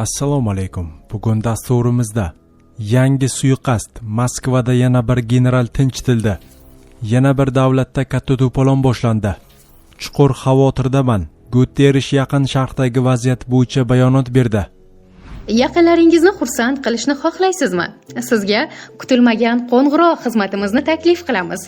Assalomu alaykum. Bugun dasturimizda yangi suiqasd, Moskvada yana bir general tinchitildi. Yana bir davlatda katta to'polon boshlandi. Chuqur xavotirdaman. Guterrish Yaqin Sharqdagi vaziyat bo'yicha bayonot berdi. Yaqinlaringizni xursand qilishni xohlaysizmi? Sizga kutilmagan qo'ng'iroq xizmatimizni taklif qilamiz.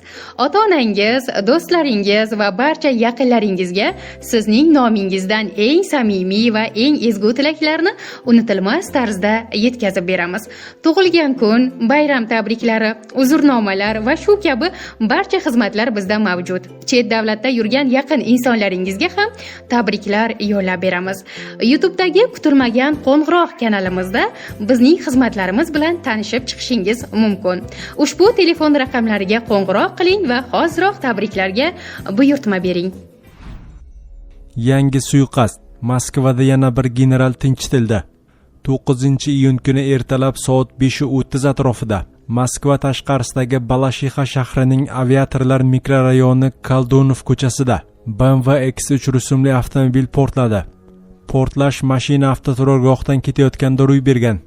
Ota-onangiz, do'stlaringiz va barcha yaqinlaringizga sizning nomingizdan eng samimiy va eng ezgu tilaklarni unutilmas tarzda yetkazib beramiz. Tug'ilgan kun, bayram tabriklari, uzrnomalar va shu kabi barcha xizmatlar bizda mavjud. Chet davlatda yurgan yaqin insonlaringizga ham tabriklar yo'llab beramiz. YouTube'dagi kutilmagan qo'ng'iroq kanalimizda bizning xizmatlarimiz bilan tanishib chiqishingiz mumkin. Ushbu telefon raqamlariga qo'ng'iroq qiling va hoziroq tabriklarga buyurtma bering. Yangi suiqasd, Moskvada yana bir general tinchitildi. 9-iyun kuni ertalab soat 5:30 atrofida Moskva tashqarisidagi Balashixa shahrining Aviatorlar mikrorayoni Koldunov ko'chasida BMW X3 rusumli avtomobil portladi. Portlash mashina avtoturargohdan ketayotganda ro'y bergan.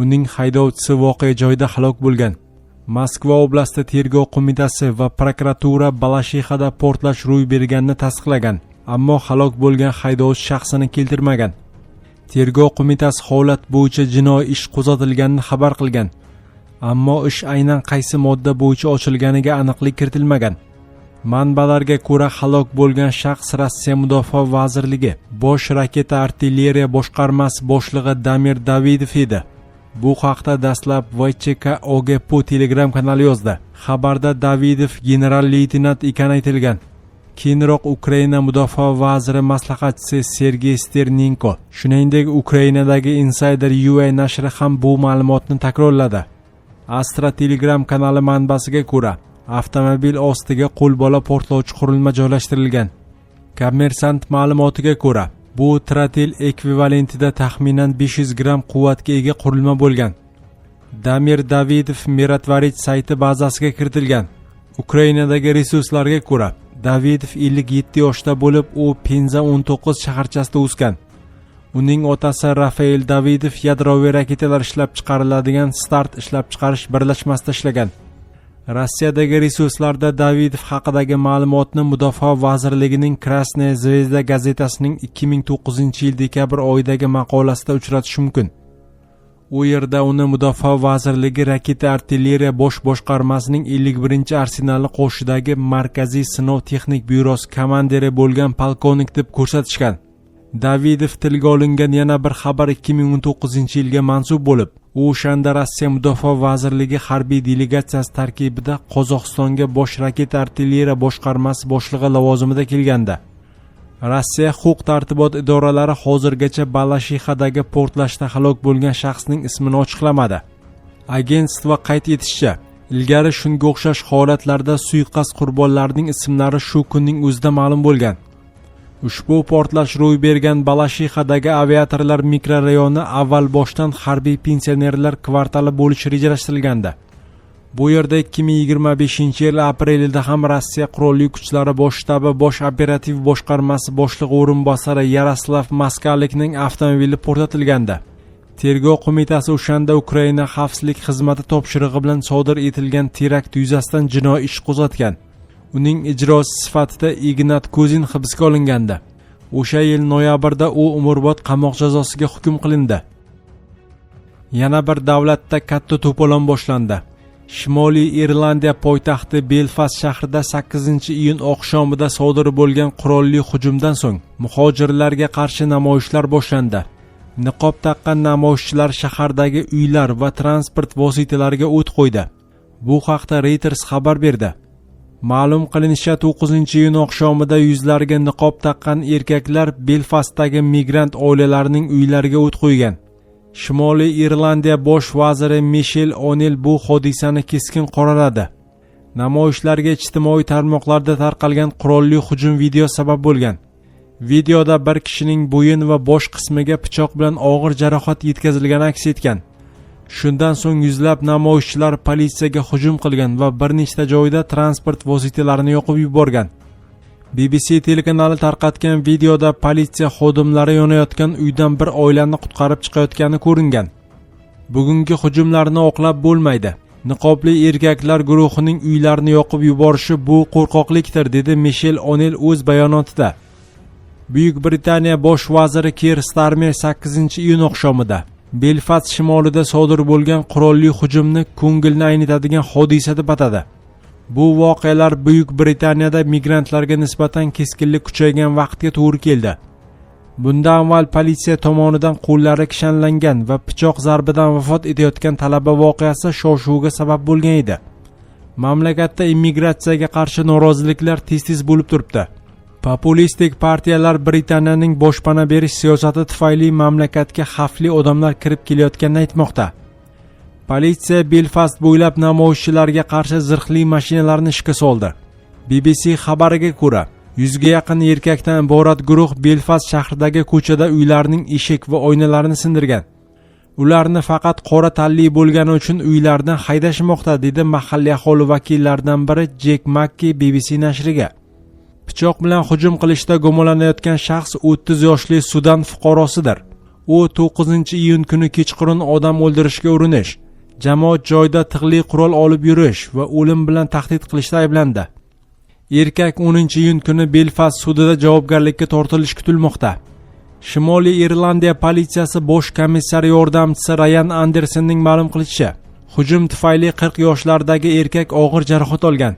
Uning haydovchisi voqea joyida halok bo'lgan. Moskva oblasti tergov qo'mitasi va prokuratura Balashixada portlash ro'y berganini tasdiqlagan, ammo halok bo'lgan haydovchi shaxsini keltirmagan. Tergov qo'mitasi holat bo'yicha jinoiy ish qo'zg'atilganini xabar qilgan, ammo ish aynan qaysi modda bo'yicha ochilganiga aniqlik kiritilmagan. Manbalarga ko'ra, halok bo'lgan shaxs Rossiya Mudofaa vazirligi bosh raketa artilleriya boshqarmasi boshlig'i Damir Davidov edi. Bu haqda dastlab VChK OGPU Telegram kanali yozdi. Xabarda Davidov general leytenant ekani aytilgan. Keyinroq Ukraina mudofaa vaziri maslahatchisi Sergey Sternenko, shuningdek Ukrainadagi Insider UA nashri ham bu ma'lumotni takrorladi. Astra Telegram kanali manbasiga ko'ra, avtomobil ostiga qo'lbola portlovchi qurilma joylashtirilgan. Kommersant ma'lumotiga ko'ra, bu trotil ekvivalentida taxminan 500 gramm quvvatga ega qurilma bo'lgan. Damir Davidov Mirotvorets sayti bazasiga kiritilgan. Ukrainadagi resurslarga ko'ra, Davidov 57 yoshda bo'lib, u Penza 19 shaharchasida o'sgan. Uning otasi Rafael Davidov yadroviy raketalar ishlab chiqariladigan Start ishlab chiqarish birlashmasida ishlagan. Rossiyadagi resurslarda Davidov haqidagi ma'lumotni Mudofaa vazirligining Krasnaya Zvezda gazetasining 2009-yil dekabr oyidagi maqolasida uchratish mumkin. U yerda uni Mudofaa vazirligi raketa artilleriya bosh boshqarmasining 51-arsenali qo'shidagi Markaziy sinov texnik byurosi komandiri bo'lgan polkovnik deb ko'rsatishgan. Davidov tilga olingan yana bir xabar 2019-yilga mansub bo'lib, u o'shanda Rossiya Mudofaa vazirligi harbiy delegatsiyasi tarkibida Qozog'istonga bosh raketa artilleriya boshqarmasi boshlig'i lavozimida kelgandi. Rossiya huquq tartibot idoralari hozirgacha Balashixadagi portlashda halok bo'lgan shaxsning ismini ochiqlamadi. Agentstvo qayd etishicha, ilgari shunga o'xshash holatlarda suiqasd qurbonlarining ismlari shu kunning o'zida ma'lum bo'lgan. Ushbu portlash ro'y bergan Balashixadagi Aviatorlar mikrorayoni avval boshdan harbiy pensionerlar kvartali bo'lishi rejalashtirilgandi. Bu yerda 2025-yil aprelida ham Rossiya Qurolli Kuchlari Bosh shtabi bosh operativ boshqarmasi boshlig'i o'rinbosari Yaroslav Moskalikning avtomobili portlatilgandi. Tergov qo'mitasi o'shanda Ukraina xavfsizlik xizmati topshirig'i bilan sodir etilgan terakt yuzasidan jinoiy ish qo'zg'atgan. Uning ijrochisi sifatida Ignat Kozin hibsga olingandi. O'sha yil noyabrda u umrbod qamoq jazosiga hukm qilindi. Yana bir davlatda katta to'polon boshlandi. Shimoliy Irlandiya poytaxti Belfast shahrida 8-iyun oqshomida sodir bo'lgan qurolli hujumdan so'ng muhojirlarga qarshi namoyishlar boshlandi. Niqob taqqan namoyishchilar shahardagi uylar va transport vositalariga o't qo'ydi. Bu haqda Reuters xabar berdi. Ma'lum qilinishicha, 9-iyun oqshomida yuzlariga niqob taqqan erkaklar Belfastdagi migrant oilalarining uylariga o't qo'ygan. Shimoliy Irlandiya bosh vaziri Mishel O'Neill bu hodisani keskin qoraladi. Namoyishlarga ijtimoiy tarmoqlarda tarqalgan qurolli hujum video sabab bo'lgan. Videoda bir kishining bo'yin va bosh qismiga pichoq bilan og'ir jarohat yetkazilgani aks etgan. Shundan so'ng yuzlab namoyishchilar politsiyaga hujum qilgan va bir nechta joyda transport vositalarini yoqib yuborgan. BBC telekanali tarqatgan videoda politsiya xodimlari yonayotgan uydan bir oilani qutqarib chiqayotgani ko'ringan. Bugungi hujumlarni oqlab bo'lmaydi. Niqobli erkaklar guruhining uylarni yoqib yuborishi bu qo'rqoqlikdir, dedi Mishel O'Nil o'z bayonotida. Buyuk Britaniya bosh vaziri Kir Starmer 8-iyun oqshomida Belfast shimolida sodir bo'lgan qurolli hujumni ko'ngilni aynitadigan hodisa deb atadi. Bu voqealar Buyuk Britaniyada migrantlarga nisbatan keskinlik kuchaygan vaqtga to'g'ri keldi. Bundan avval politsiya tomonidan qo'llari kishanlangan va pichoq zarbidan vafot etayotgan talaba voqeasi shov-shuvga sabab bo'lgan edi. Mamlakatda immigratsiyaga qarshi noroziliklar tez-tez bo'lib turibdi. Populistik partiyalar Britaniyaning boshpana berish siyosati tufayli mamlakatga xavfli odamlar kirib kelayotganini aytmoqda. Politsiya Belfast bo'ylab namoyishchilarga qarshi zirhli mashinalarni ishga soldi. BBC xabariga ko'ra, 100 ga yaqin erkakdan iborat guruh Belfast shahridagi ko'chada uylarning eshik va oynalarini sindirgan. Ularni faqat qora tanli bo'lgani uchun uylardan haydashmoqda, dedi mahalliy aholi vakillaridan biri Jek Makki BBC nashriga. Pichoq bilan hujum qilishda gumonlanayotgan shaxs 30 yoshli Sudan fuqarosidir. U 9-iyun kuni kechqurun odam o'ldirishga urinish, jamoat joyida tig'li qurol olib yurish va o'lim bilan tahdid qilishda ayblandi. Erkak 10-iyun kuni Belfast sudida javobgarlikka tortilishi kutilmoqda. Shimoliy Irlandiya politsiyasi bosh komissari yordamchisi Rayan Andersonning ma'lum qilishicha, hujum tufayli 40 yoshlardagi erkak og'ir jarohat olgan.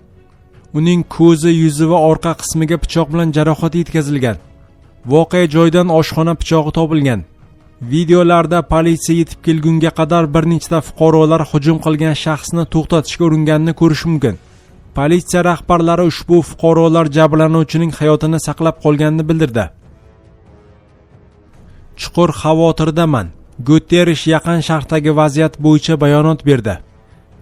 Uning ko'zi, yuzi va orqa qismiga pichoq bilan jarohat yetkazilgan. Voqea joyidan oshxona pichog'i topilgan. Videolarda politsiya yetib kelgunga qadar bir nechta fuqarolar hujum qilgan shaxsni to'xtatishga uringanini ko'rish mumkin. Politsiya rahbarlari ushbu fuqarolar jabrlanuvchining hayotini saqlab qolganini bildirdi. Chuqur xavotirdaman. Guterrish Yaqin Sharqdagi vaziyat bo'yicha bayonot berdi.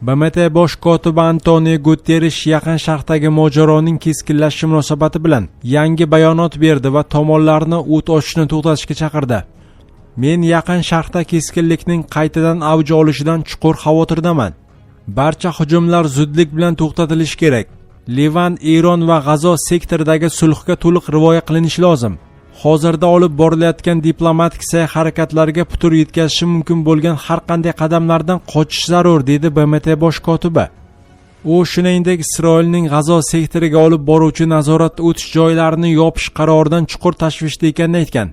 BMT bosh kotibi Antonio Guterrish Yaqin Sharqdagi mojaroning keskinlashishi munosabati bilan yangi bayonot berdi va tomonlarni o't ochishni to'xtatishga chaqirdi. Men Yaqin Sharqda keskinlikning qaytadan avj olishidan chuqur xavotirdaman. Barcha hujumlar zudlik bilan to'xtatilishi kerak. Livan, Eron va G'azo sektoridagi sulhga to'liq rioya qilinishi lozim. Hozirda olib borilayotgan diplomatik sa'y-harakatlarga putur yetkazishi mumkin bo'lgan har qanday qadamlardan qochish zarur, dedi BMT bosh kotibi. U shuningdek Isroilning G'azo sektoriga olib boruvchi nazorat o'tish joylarini yopish qaroridan chuqur tashvishda ekanini aytgan.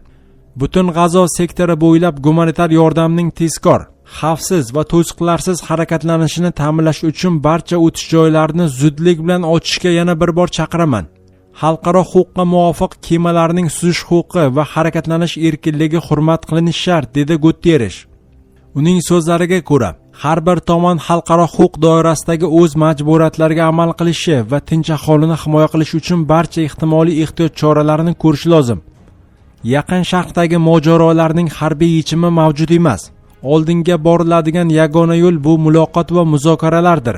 Butun G'azo sektori bo'ylab gumanitar yordamning tezkor, xavfsiz va to'siqlarsiz harakatlanishini ta'minlash uchun barcha o'tish joylarini zudlik bilan ochishga yana bir bor chaqiraman. Xalqaro huquqqa muvofiq kemalarning suzish huquqi va harakatlanish erkinligi hurmat qilinishi shart, dedi Guterrish. Uning so'zlariga ko'ra, har bir tomon xalqaro huquq doirasidagi o'z majburiyatlariga amal qilishi va tinch aholini himoya qilish uchun barcha ehtimoliy ehtiyot choralarini ko'rishi lozim. Yaqin Sharqdagi mojarolarning harbiy yechimi mavjud emas. Oldinga boriladigan yagona yo'l bu muloqot va muzokaralardir.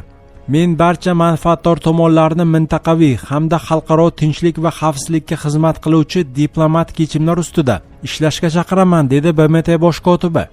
Men barcha manfaatdor tomonlarni mintaqaviy hamda xalqaro tinchlik va xavfsizlikka xizmat qiluvchi diplomatik yechimlar ustida ishlashga chaqiraman, dedi BMT bosh kotibi.